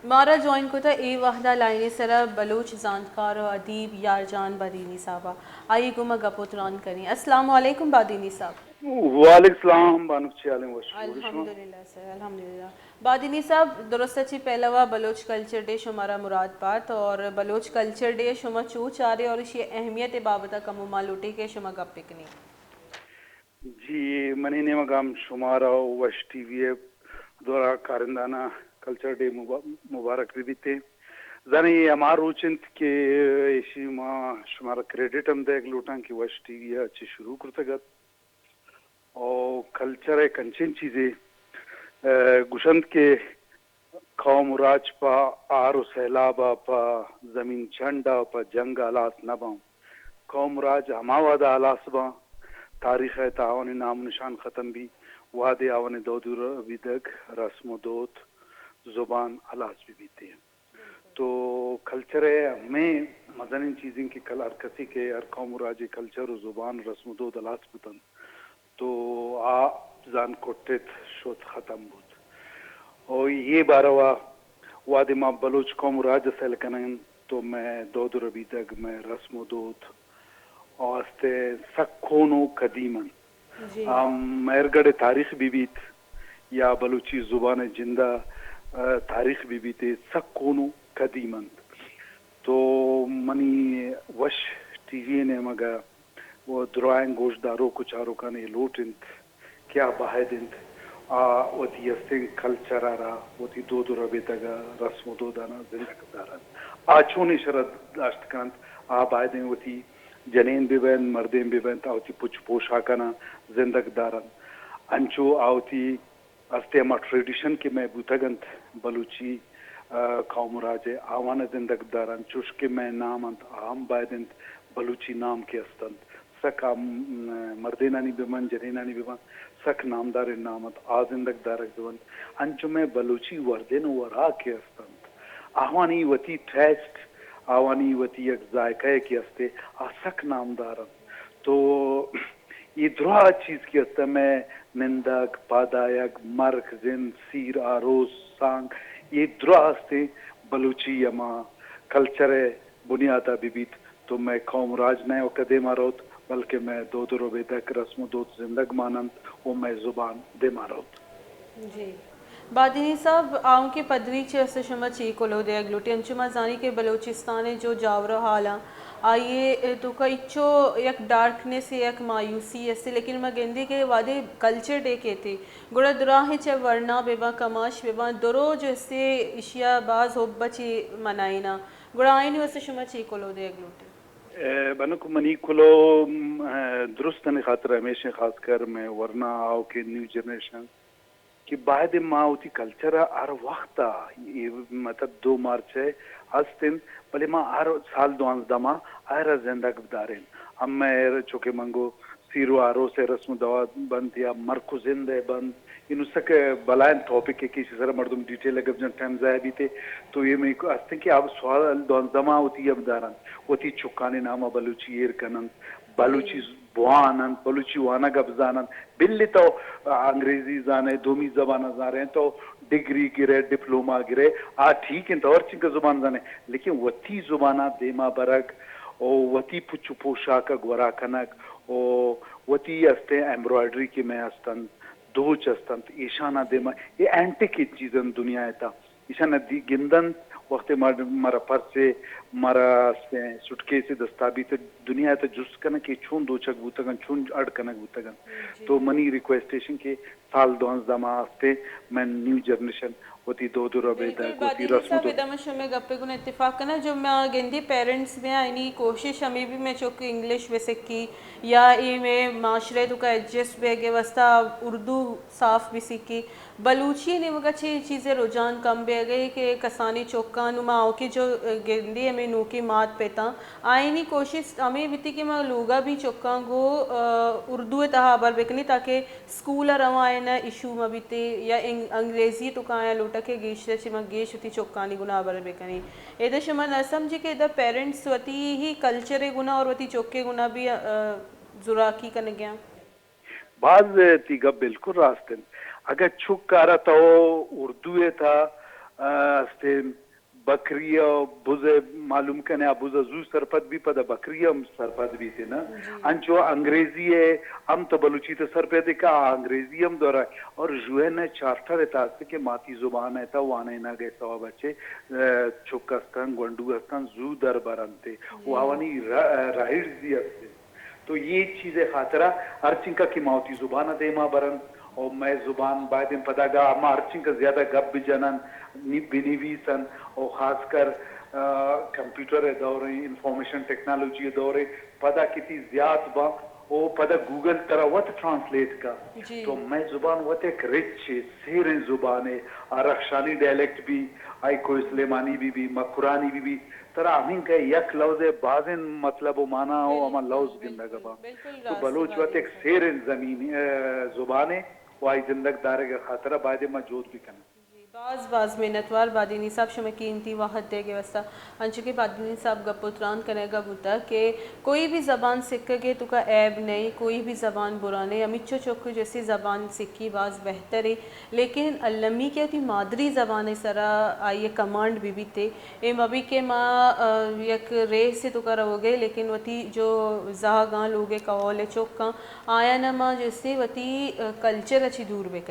مارا جوائن کتہ اے وہدا لائن ءِ سرا بلوچ زانتکار و ادیب یارجان بادینی صاحب ءَ۔ آئی گوما گپ و تران کنیں۔ السلام علیکم بادینی صاحب۔ وعلیکم السلام بانک، چے حال ایں؟ وش، جوڑ شما؟ الحمدللہ سر، الحمدللہ۔ بادینی صاحب، درست ءَ چی پہلوا بلوچ کلچر ڈے شمارا مراد بات اور بلوچ کلچر ڈے شما چو چارے اور اشی اہمیت بابت کمو ما لوٹیں کہ شما گپ بکنیں۔ جی، منی نیمگا ہم شمارا و وش ٹی وی ءِ دورا کارندہاناں کلچر ڈے مبا-، مبارک بہ بیت۔ زاناں اے ہما روچ انت کہ ایشی ما شمارا کریڈٹ ہم دئیگ لوٹاں کہ وش ٹی وی ءَ چہ شروع کرتگ ات۔ او کلچر یک انچیں چیزے، ءَ، گوشنت کہ قوم و راج پہ آر و سیلاب ءَ، پہ زمین چنڈ ءَ، پہ جنگ ءَ ہلاس نہ باں۔ قوم و راج ہما وہد ءَ ہلاس باں، تاریخ ءِ تہا آوانی نام و نشان ختم بی، وہدے آوانی دود و ربیدگ، رسم و دوت، زبان ہلاس بہ بیت۔ تو کلچر ءِ ہمے مزنیں چیزیں کہ کل-، ہر کسی کہ ہر قوم و راجے کلچر و زبان، رسم و دود ہلاس بوتنت، تو آ زان کٹت، شت، ختم بوت۔ او اے باروا وہدے ما بلوچ قوم و راج ءَ سیل کنیں تو مئے دود و ربیدگ، مئے رسم و دوت، او است ءَ سک کون و قدیم انت۔ جی۔ آ مہرگڑھ ءِ تاریخ بہ بیت یا بلوچی زبان ءِ جند ءِ، ءَ، تاریخ بہ بیت، اے سک کون و قدیم انت۔ تو منی وش ٹی وی ءِ نیمگ ءَ و درائیں گوشداروک و چاروکانی لوٹ انت کہ آ باید انت آ وتی استیں کلچر ءَ را، وتی دود و ربیدگ ءَ، رسم و دوداناں زندگ دارنت۔ آ چون ایشرا داشت کننت؟ آ باید انت وتی جنین بہ بنت، مردین بہ بنت، آ وتی پچ پوشاکاناں زندگ دارنت۔ انچو آ وتی استے ہما ٹریڈیشن کہ مئے بوتگ انت بلوچی، آ، قوم و راج ءِ، آوان ءَ زندگ دارنت، چوش کہ مئے نام انت، آ ہم باید انت بلوچی نام کہ است انت، سک آ، م-، مردینانی بہ بنت، جنینانی بہ بنت، سک نامداریں نام انت، آ زندگ دارگ بہ بنت۔ انچو مئے بلوچی وردن و وراک کہ است انت، آوانی وتی ٹیسٹ، آوانی وتی یک ذائقہ کہ استے، آ سک نامدار انت۔ تو اے دراہ چیز کہ است، مئے نندگ، پادآیگ، مرگ، زند، سیر، آروس، سانگ، اے دراہ استیں بلوچی ہما کلچر ءِ بنیاد ءَ بہ بیت، تو مئے قوم راج نہ و کہ دیما روت، بلکہ مئے دود و ربیدگ، رسم و دوت زندگ مان انت و مئے زبان دیما روت۔ جی۔ بادینی صاحب، آؤں کہ پدریچ ءِ است شما چی کلوہ دیگ لوٹی؟ انچو ما زانی کہ بلوچستان ءِ جو جاور و حالاں، آئی ءِ توکا ہچو یک ڈارکنس، یک مایوسی است، لیکن ما گندی کہ وہدے کلچر ڈے کیتی، گڑا دراہیں چہ ورنا بہ باں، کماش بہ باں، دو روچ است ایشیا باز حب ءَ چی منائیناں، گڑا آئینی است شما چی کلوہ دیگ لوٹی؟ اے، بنک منی کلوہ، م، اے، درستانی خاطر ہمیشیں، خاص کر مئے ورنا آؤکیں نیو جنریشن، کہ باید ما وتی کلچر ءَ ہر وخت ءَ، اے مطلب دو مارچ ءَ است انت، بلے ما ہر سال دوانزدہ ما آئرا زندگ بدارین۔ ہمے چو کہ من گو سیر و آروس ءِ رسم و دوا بنت یا مرک و زند ءِ بنت، انو سک بلائیں ٹاپک ءِ کہ ایشی سرا مردم ڈیٹیل ءَ گپ جنت، ٹائم ضائع بیت۔ تو اے مئے است انت کہ آ سال دوانزدہ ما وتی ءَ بدارنت، وتی چکانی نام ءَ بلوچی ایر کننت، بلوچی بوان انت، بلوچی وانگ ءَ بزان انت۔ بلے تو انگریزی زانئے، دومی زبان ءَ زانئے، تو ڈگری گرئے، ڈپلوما گرئے، آ ٹھیک انت، تو ہر چنکہ زبان زانئے، لیکن وتی زبان ءَ دیما برگ و وتی پچ و پوشاک ءَ گورا کنگ و وتی استیں ایمبرائڈری کہ مئے است انت، دوچ است انت، ایشان ءَ دیما، اے اینٹیک چیز انت دنیا ءِ تہا۔ ایشان ءَ دی گندنت، وختے ما، مارا پرسے، مارا سوٹکیسے دستا بیت، دنیا ءِ تہا جست کننت کہ چون دوچگ بوتگ انت، چون اڈ کنگ بوتگ انت۔ جی۔ تو منی ریکویسٹ ایش انت کہ سال دوانزدہ ما ہفتے من نیو جنریشن وتی دود و ربیدگ، بالکل، وتی بادینی رسم و صاحب، دود۔ ادا من شمئے گپ ءَ گون اتفاق کناں، جو ما گندی پیرنٹس بیاں، آئینی کوشش ہمے بی مئے چک انگلش بہ سکی یا اے مئے معاشرہ ءِ توکا ایڈجسٹ بیگ ءِ واسطہ اردو صاف بہ سکی۔ بلوچی ءِ نیمگ ءَ چہ اے چیز ءِ رجحان کم بیگ ءَ کہ کسانیں چکاں، نوں ما آؤکیں جو گندی ہمے نوکیں مات پتاں، آئینی کوشست ہمے بیتی کہ ما لوگ ءَ بھی چکاں گوں، آ، اردو ءِ تہا ہبر بکنیں تاکہ اسکول ءَ رواں آیاں ایشو مہ بیت یا انگ-، انگریزی ءِ توکا آیاں لوٹاں کہ گیشتر چہ ما گیش وتی چکانی گونا ہبر بکنیں۔ ادا شما نہ سمجھی کہ ادا پیرنٹس وتی ہی کلچر ءِ گونا اور وتی چک ءِ گونا بھی، آ، زوراکی کنگ ءَ آں؟ باز تئی گپ بالکل راست انت۔ اگہ چک ءَ را تو اردو ءِ تہا، آ، ہستیں بکری ءُ بز ءَ معلوم کن ئے، آ بز ءَ زو سرپد بی، پدا بکری ہم سرپد بیت نا۔ جی۔ انچو انگریزی ءَ ہم تو بلوچی تو سرپد کا، آ انگریزی ہم دورا۔ اور یو این ءِ چارٹر ءِ تحت کہ ماتی زبان ءِ تا وانینگ ءِ سوب ءَ چہ، آ، چک ہستن، گونڈو ہستن، زو در برنت۔ جی۔ و آوانی ر-، رائٹس بھی ہستیں۔ تو یہ چیز ءِ خاطرا ہر چنکا کہ ما وتی زبان ءَ دیما برن، اور مئے زبان باید انت پدا گا، ما ہر چنکا زیادہ گپ بجنن، نی-، بنویسن، اور خاص کر، آ، کمپیوٹر ءِ دور ءَ، انفارمیشن ٹیکنالوجی ءِ دور ءَ، پدا کتی زیات باں، او پدا گوگل ترا وت ٹرانسلیٹ کا۔ جی۔ تو مئے زبان وت ایک رچ ءُ سیریں زبانے، آ رخشانی ڈائلیکٹ بھی، آئی کوہ سلیمانی بھی بھی، مکرانی بھی بھی، ترا ہمینکہ یک لوز ءِ بازیں مطلب و معنی و ہما لوز گندگ ءَ باں۔ تو بلوچ وت ایک سیریں زمین، آ، زبانے و آئی زندگ دارگ ءِ خاطرا باید ما جہد بکناں۔ جی، باز باز منتوار بادینی صاحب شمئے قیمتی وہد دیگ ءِ واسطہ۔ انچو کہ بادینی صاحب گپ و تران کنگا بوتا کہ کوئی بھی زبان سکھگے توکا عیب نہیں، کوئی بھی زبان برا نہیں۔ ہمیچو چک جیسی زبان سکھی باز بہتر ہے، لیکن المی کہ وتی مادری زبان ءِ سرا آئی ءِ کمانڈ بہ بیت۔ اے مہ بی کہ ما، آ، یک ریس ءِ توکا روگ ءَ، لیکن وتی جو زہگاں، لوگ ءِ کہول ءِ چکاں، آیاں ما جیسے وتی، آ، کلچر ءَ چی دور بکنیں۔